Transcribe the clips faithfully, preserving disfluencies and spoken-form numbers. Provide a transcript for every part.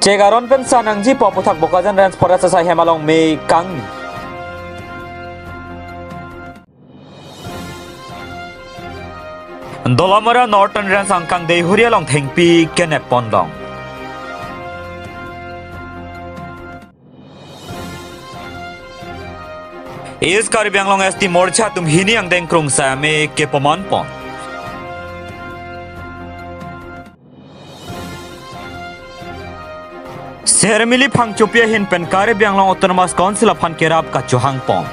Chek aron pen sa nangji pu aputhak Bokajan Range Forest asai hem along me kangni. Dolamara Northern Range angkang Deihori along thengpi kenep ponlong. East Karbi Anglong S T Morcha atum hini angdeng krung sa me kepoman pon. Sermili phangchopi ahin pen Karbi Anglong Autonomous Council aphan kerap kachohang pon.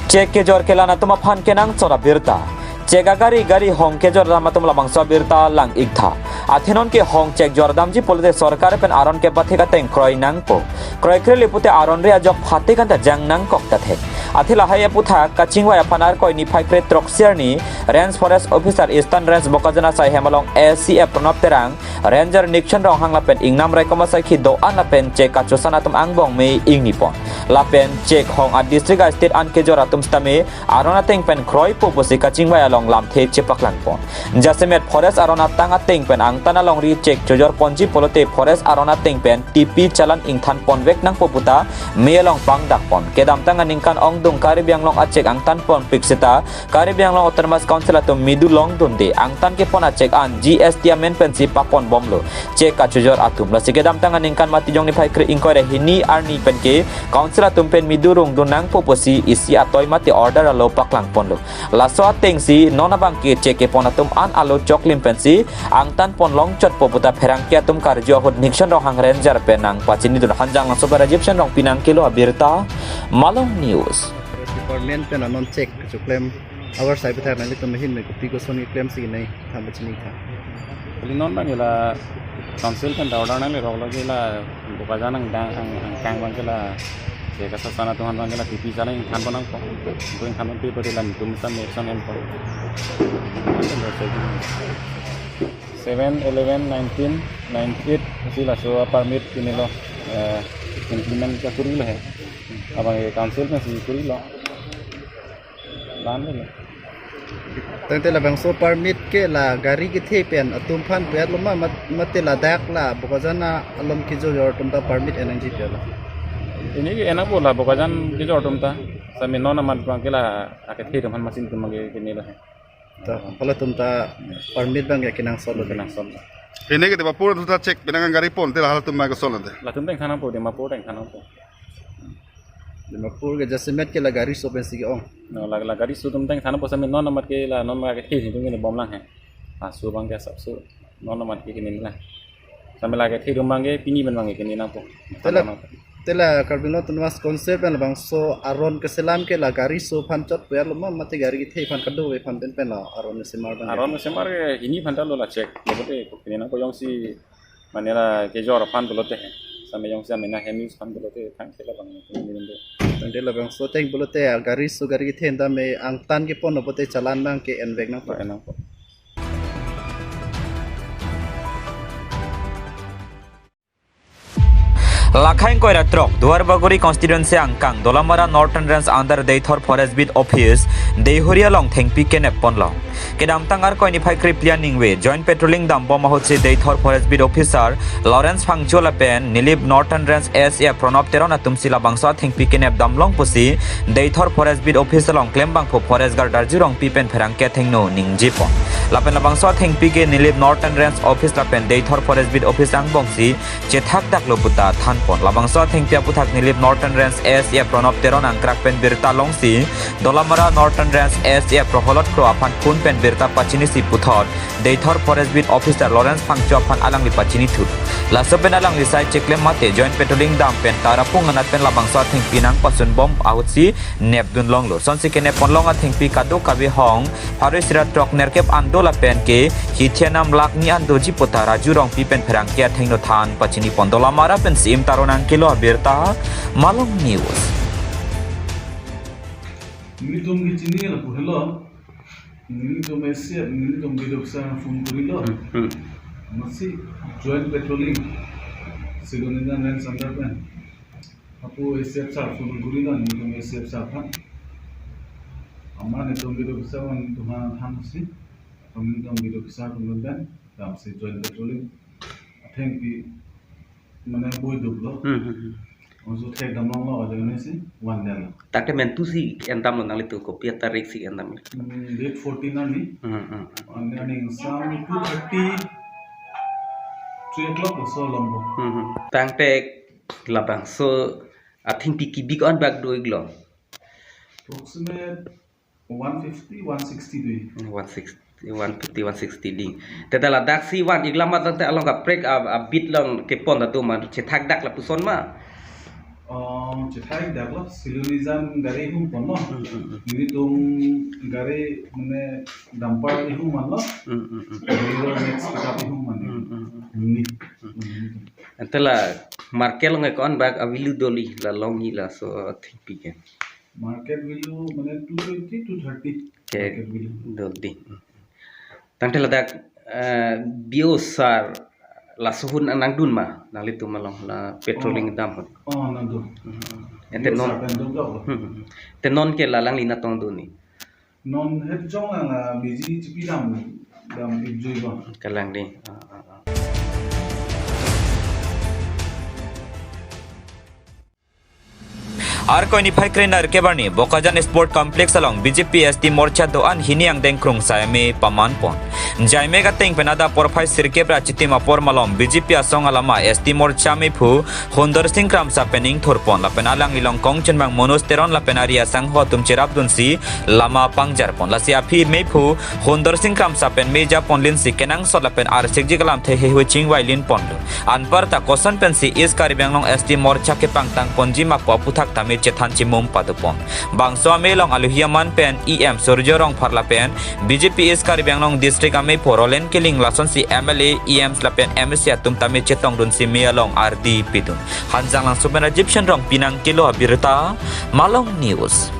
Chek kejor kelan atum aphan kenangsot abirta. Chek agari gari hong kejor dam atum labangso abirta lang-ik tha. Athe non ke hong chek jor damji pulote sorkar pen aron kepathik ateng kroi nangpo. Kroikre le pute aron re ajok phatik anta jang nangkok ta thek. Athe lahai aputhak kachingvai aphan Arkoi niphai kre-throk arni Range Forest Officer Eastern Range Bokajan asai hem along A C F Pranab Terang, Ranger Nixon Ronghang lapen ingnam raikom asaikhi do-an lapen chek kachosan atum angbong me ingni pon. Lapen chek hong a district a state an kejor atum sitame aron ateng pen kroipo pusi kachingvai along lamthe chepaklang pon. Jasemet forest aron atang ateng pen angtan alongri chek chojor ponji pulote forest aron ateng pen T P challan ingthan ponvek nangpo puta me along pangdak pon. Kedamtang aningkan ongdung Karbi Anglong achek angtan ponpik seta Karbi Anglong Autonomous Council atum midu longdunde angtan kepon achek an G S T amen pensi papon bomlo chek kachojor atum. Lasi kedamtang aningkan Matijong niphai kre-ingkoi ra hini arni pen ke Council atum pen midu rungdun nangpo pusi isi atoi mate order alo paklang ponlo. Laso atengsi non abang ke chek kepon atum an alo choklim pensi angtan pon longchotpo puta pherangke atum karju ahut Nixon Ronghang Ranger pen nangpachinidun. Hanjanglangso pen Rajiv Shen Rongpi nangkelo abirta, Malong News. Department pen anon chek kachoklem abar sai puthak nanglitum ahin me kopi koson keklem si nai tham pachini tha. Kali non abang ke la Council pen ta order nanglerok lo ke la Bokajan angdeng ang angkang abang ke la chek kachosan atum aphan abang ke la T P challan ingthan pon nangpo. Ingthan ponpe pulote la netum sa me action em pon. Seven, eleven, nineteen, nine eight si laso permit kinilo, eh, implement kakurilo he. Abang ke Council pensi kurilo. Lan lo. Tangte labangso permit ke la gari kethe pen atum aphan pu-etlo ma mat-, mate ladak la Bokajan along kejor atum ta permit en nangji pu-etlo? Pini ke en nangpo la Bokajan kejor atum ta. Sami non amat abang ke la akethe atum aphan machine atum abang ke kinilo he. To, halatum ta permit abang ke kenangsot lo. Kenangsot lo. Pini ke Dimapur atum ta chek penang gari pon te halatum abang ke solo te. Latum ta ingthan nangpo, Dimapur ta ingthan nangpo. Dimapur ke jasemet ke la gari so pensi ke-ong. No, la, la gari so atum ta ingthan nangpo sami non amat ke la non abang ke kethe atum ke bomlang he. Laso abang ke asapso non amat ke kini lang. Sami la kethe atum abang ke pini pen abang ke kini nangpo. Te la, te la Karbi Anglong Autonomous Council pen labangso aron keselam ke la gari so aphan chot pu-etlo ma mate gari kethe aphan kado aphan pen pen la aron kesemar abang ke? Aron kesemar ke hini aphan ta lo la chek. Lapulote kini nangpo jongsi mane la kejor aphan pulote he. Sami jongsi amena hem use aphan pulote thangte labang kini nangpo. Tangte labangso ateng pulote a gari so gari kethe anta me angtan kepon pulote challan abang ke envek nangpo. Envek nangpo. Lakhai ingkoi ra throk, Duarbagori constituency angkang, Dolamara Northern Range under Deithor Forest Beat Office, Deihori along thengpi kenep ponlong. Kedamtang Arkoi niphai kre-phli aningve, joint patrolling dambom ahutsi Deithor Forest Beat Officer Lawrence Phangcho lapen Nilip Northern Range S A Pranab Teron atumsi labangso athengpi kenep damlong pusi Deithor Forest Beat Office along klembangpo Forest Guard Raju Rongpi pen pherangke athengno ningje pon. Lapen labangso athengpi ke Nilip Northern Range Office lapen Deithor Forest Beat Office angbongsi chethakdak lo puta than pon. Labangso athengpi aputhak Nilip Northern Range S A Pranab Teron angkrak pen birta longsi Dolamara Northern Range S A Proholot Kro aphan phone pen birta pachinisi puthot Deithor Forest Beat Officer Lawrence Phangcho aphan alangli pachinithu. Laso pen alangli sai cheklem mate joint patrolling dam pen tarapung anat pen labangso athengpi nangpasun bom ahutsi nepdun longlo. Sonsi kenep ponlong athengpi kadokave hong pharo isi ra throk nerkep an do lapen ke hithi anam lakh ni an doji puta Raju Rongpi pen pherangke athengno than pachini pon. Dolamara pensi Imtaro nangkelo abirta, Malong News. Nelitum ke chini lapu helo. Nelitum S A F, nelitum bidoksa phone kurilo. Hmm, hmm. Masi joint patrolling. Sigon ina nen sandar pen. Apo S A F sir phone kurilo, nelitum S A F sir aphan. Amat nelitum bidoksa atum aphan than si. Nelitum bidoksa atum pen. Damsi join patrolling. Athengpi mane boi duplo. Hmm, hmm, hmm. Oso thek damlonglo, ajoine si van damlo. Tangte mentu si en damlo nanglitum, kopi atarik si en damlo? Hmm, date fourteen arni. Hmm, hmm, hmm. Arni, arni sang two thirty, three o'clock laso longpo. Hmm, hmm. Tangte labangso athengpi kebi ko-an bak do-iklo? Approximate one fifty, one sixty do-ik. One sixty, one fifty, one sixty ding. Te ta ladak si van-ik alam tangte along kaprek a, abit along kepon ta do ma, chethakdak lapuson ma? Oh, chethakdaklo, Silonijan gari hum ponlo. Hmm, hmm, hmm. Nelitum gari mane dumper ihum manlo. Hmm, hmm, hmm. Bolero next pickup ihum man. Hmm, hmm, hmm. Ini. Hmm. Ini. Ante la market along ko-an bak a-value doli, la longji laso athengpi ke? Market value mane two twenty, two thirty. Ke market value. Dodi. Tangte ladak, eh, B O sir laso ahut nangdun ma nanglitum along la patrolling dam ahut? Oh, nangdun. Hmm. Ante non, B O sir pen dun dok. Hmm. Te non ke la alangli natong dun ni? Non het jong la, la biji chipi dam, dam-ik jui ba. Kalang dei. Ah, ah, ah. Arkoi niphai kre-nirke arni Bokajan Sport Complex along B J P S T Morcha do-an hini angdeng krungsai ame paman pon. Jaime kateng pen adap porphai sirkep ra chitim apor malom B J P asong alama S T Morcha mephu Hundorsing Kramsa pen ingthur pon lapen alang ilong kongchunbang Manoj Teron lapen ari asangho atum cherapdunsi lama pangjar pon. Lasi aphi mephu Hundorsing Kramsa pen meja ponlinsi kenangsot lapen arsikji kalamthe heihui chingvailin ponlo. Anparta koson pensi East Karbi Anglong S T Morcha kepangtang ponji ma pu aputhak tame chethan chimum pado pon. Bangso ame along alohi aman pen E M Surjya Rongphar lapen B J P East Karbi Anglong District amephu Roland Killing lasonsi M L A, E Ms lapen M A C atum tame chetongdunsi me along ardi pidun. Hanjanglangso pen Rajiv Shenrong pinang kelo abirta, Malong News.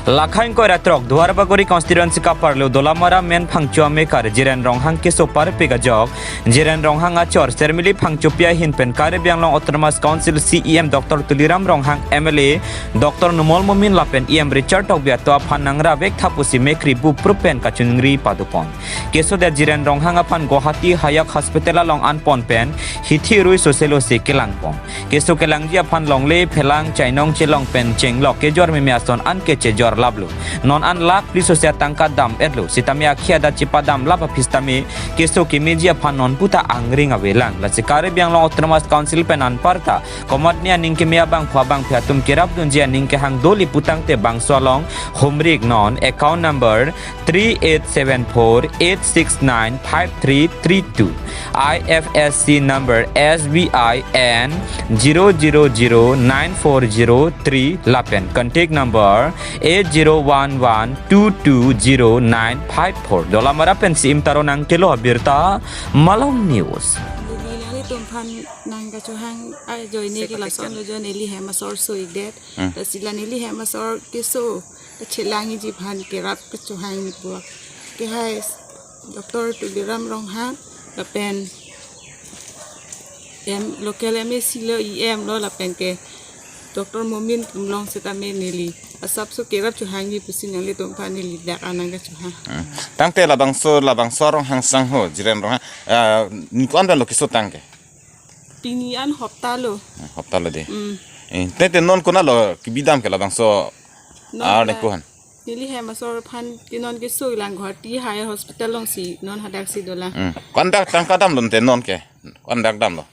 Lakha ingkoi ra throk Duarbagori constituency kaparlo Dolamara men phangcho amekar Jiren Ronghang keso parpik ajok Jiren Ronghang achor Sermili Phangchopi ahin pen Karbi Anglong Autonomous Council C E M Doctor Tuliram Ronghang, M L A Doctor Numal Momin lapen E M Richard Tokbi atum aphan nangrap-ik tha pusi mekri buprup pen kachingri pado pon. Kesodet Jiren Ronghang aphan Guwahati Hayok Hospital along an pon pen hithi rui soselo si kelang pon. Keso kelangji aphan longle phelang chainong chelong pen chenglok kejor meme ason an ke chejor laplo. Non an lakh phli sose atangka dam-etlo. Sitame akhei adat chepadam lap aphi sitame keso kemeji aphan non puta angring avelang. Lasi Karbi Anglong Autonomous Council pen anparta komatne aning keme abangphu abangphi atum kerapdunji aning kehang doli putangte bangso along humri-ik non. Account number three eight seven four eight six nine five three three two, I F S C number S B I N zero zero zero nine four zero three lapen contact number eight zero one one two two zero nine five four. Dolamara pensi Imtaro nangkelo abirta, Malong News. Neli nanglitum aphan nangkachohang ajoine ke lasonlo jo, neli hem asor so-ikdet. Hmm. Lasi la neli hem asor keso kachelangji aphan kerap kachohangji pu ke hai Doctor Tuliram Ronghang lapen M, local M A C lo, E M lo lapen ke Doctor Momin atum along sitame neli asapso kerap chohangji pusi nanglitum aphan neli dak anang kachohang. Hmm. Tangte labangso, labangso Ronghang sangho, Jiren Ronghang, ah, ningkan dan lo keso tangke? Pini an hopta lo. Hmm, hopta lo dei. Hmm. Eh, te, te non konatlo kebi dam ke labangso? Non ar la ne kohan? Neli hem asor aphan ke non keso-ik lang Guwahati Hayok Hospital alongsi non hadaksi dolang. Hmm. Ko-an dak tangka damlo te non ke? Ko-an dak damlo?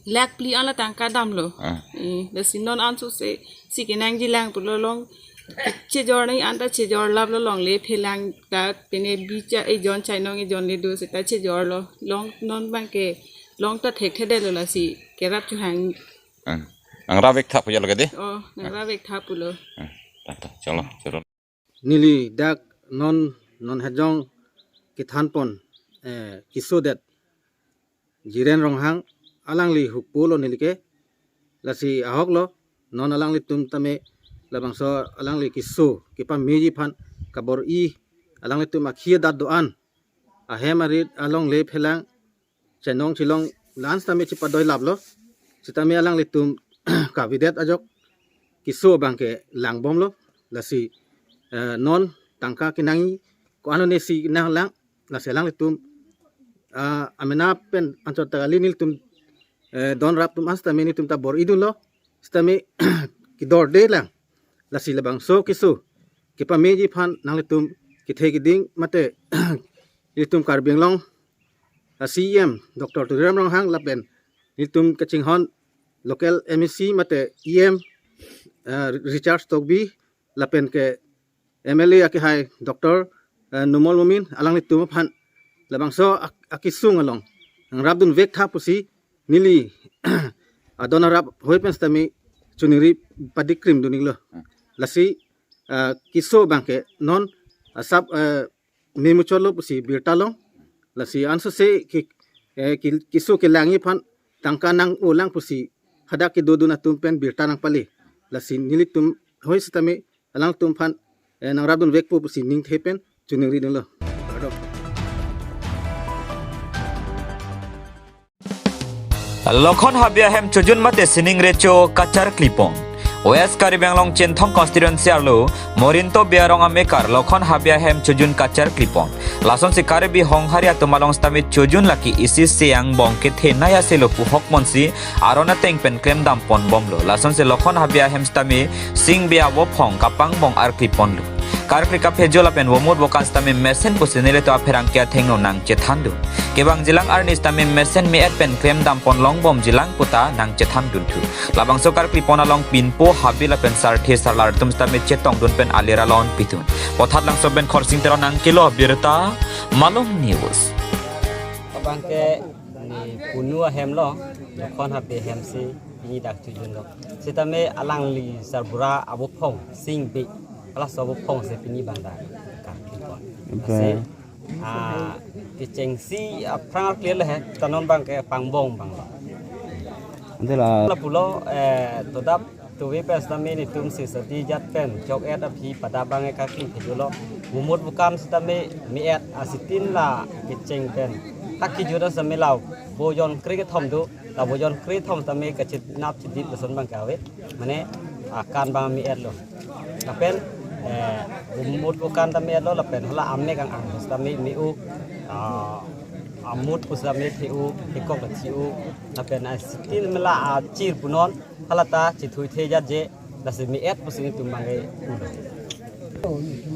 Lakh phli an la tangka damlo. Hmm. Eh, lasi non an sose si kenangji lang pulo, long chejor nangji anta chejor laplo, longle phelang ta pine bicha ejon chainong ejon le do seta chejorlo. Long non abangke long ta thekthedetlo, lasi kerap chohang. Hmm. Nangrap-ik tha pu ya lo ke dei? Oh, nangrap-ik tha pulo. Hmm. Ta, ta, chalo, chalo. Neli dak non, non hejong kethan pon, eh, kesodet Jiren Ronghang alangli hukpo lo neli ke. Lasi ahok lo, non alanglitum tame labangso alangli keso kepameji aphan kabor-i, alanglitum akhei adat do-an, ahem arit, alongle phelang, chainong chelong la-an sitame chepadoi laplo. Sitame alanglitum kavedet ajok keso abangke langbomlo. Lasi, eh, non tangka kenangji ko-an anesi nanglang, lasi alanglitum, ah, amena pen anchot ta kali, nelitum, eh, don rap atum an sitame nelitum ta bor-idunlo, sitame kedorde lang. Lasi labangso keso kepameji aphan nanglitum kethe keding mate ilitum Karbi Anglong, ah, C E M Doctor Tuliram Ronghang lapen ilitum kachinghon local M A C mate E M, ah, Richard Tokbi lapen ke M L A akehai Doctor, eh, Numal Momin, alanglitum aphan labangso ak-, akesung along nangrapdun vektha pusi neli adon arap hoi pen sitame choningri padikrimdun-iklo. Lasi, eh, keso abangke non asap, eh, memuchotlo pusi birta long. Lasi ansose ke, eh, ke, keso kelangji aphan tangka nang-olang pusi hadak kedodun atum pen birta nangpale. Lasi nelitum hoi sitame alangtum aphan, eh, nangrapdun vekpo pusi ningthe pen choningridunlo. Kardom. Lokhon Habe ahem chojun mate sining recho kacharklipon. West Karbi Anglong Chinthong constituency arlo Morinto Bey arong amekar Lokhon Habe ahem chojun kacharklipon. Lasonsi Karbi Honghari atum along sitame chojun lake isi se angbong kethenei aselo pu hokmonsi aron ateng pen klemdamponbomlo. Lasonsi Lokhon Habe ahem sitame Sing Bey avophong kapangbong arkliponlo. Karkli kaphejo lapen vomut vokan sitame mesen pusi nelitum apherangke athengno nangchethandun. Kevangjilang arni sitame mesen me-et pen klemdamponlongbomjilang puta nangchethandunthu. Labangso karklipon along pinpo, habe lapen sarthe sarlar atum sitame chetongdun pen alir alon pidun. Pothat Langso pen Khorsing Teron nangkelo birta, Malong News. Abangke ne punu ahemlo, Lokhon Habe ahemsi pini dak chojunlo. Sitame alangli sarbura avophong, Sing Bey, halaso avophongsi pini abang dak karklipon. Okay. Lasi, ah, kechengsi aphrang arkli le he, ta non abangke pangbong abanglo. Ante la. Lapulo, eh, todap tuvi pen sitame netum si sadi jat pen chok-et aphi pada abangke karkli kejutlo. Vomut vokan sitame me-et asitin la kecheng pen. Tak kejut sitame la bojon krekethom do, la bojon krethom sitame kachinap chidip lason abangke ave. Mane akan abang me-etlo. Lapen, eh, vomut vokan ta me-etlo, lapen hala amek ang-ang sitame me-o, ah, amut pu sitame the-o, thekok ta thi-o, lapen asitin mela achir punon, halata chethuithe jatje, lasi me-et pusi netum abangke ulo.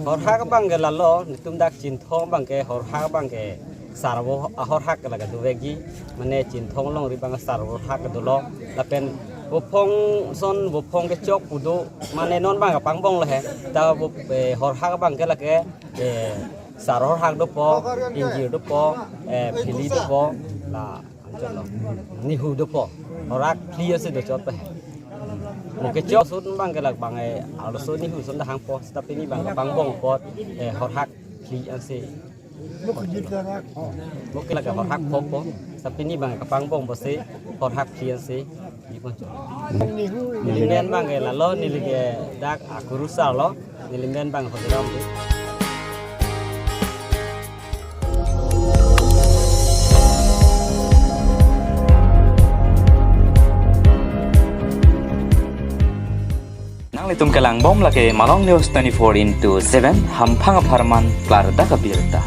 Horhak abangke lalo, netum dak Chinthong abangke horhak abangke sarvo ahorhak lake dovekji, mane Chinthong longri abang sarvo horhak dolo, lapen vophong son vophong kechok pu do, mane non abang kapangbonglo he, ta vo, eh, horhak abangke lake, eh, sar horhak dopo, ingjir dopo, eh, phili dopo, la Anchotlo. Nihu dopo. Horhak phli asi dochot pa he. Mo kechok ason abangke lake abang, eh, arloso nihu ason ta hangpo, seta pini abang kapangbong apot, eh, horhak phli ansi. Mo ke lake horhak phokpo, seta pini abang kapangbong apotsi horhak phli ansi. Di ponchot. Neli men abangke lalo, neli ke dak akurusarlo, neli men abang Hodiram di. Nanglitum kelangbom lake Malong News twenty-four into seven, hamphang apharman klardak abirta.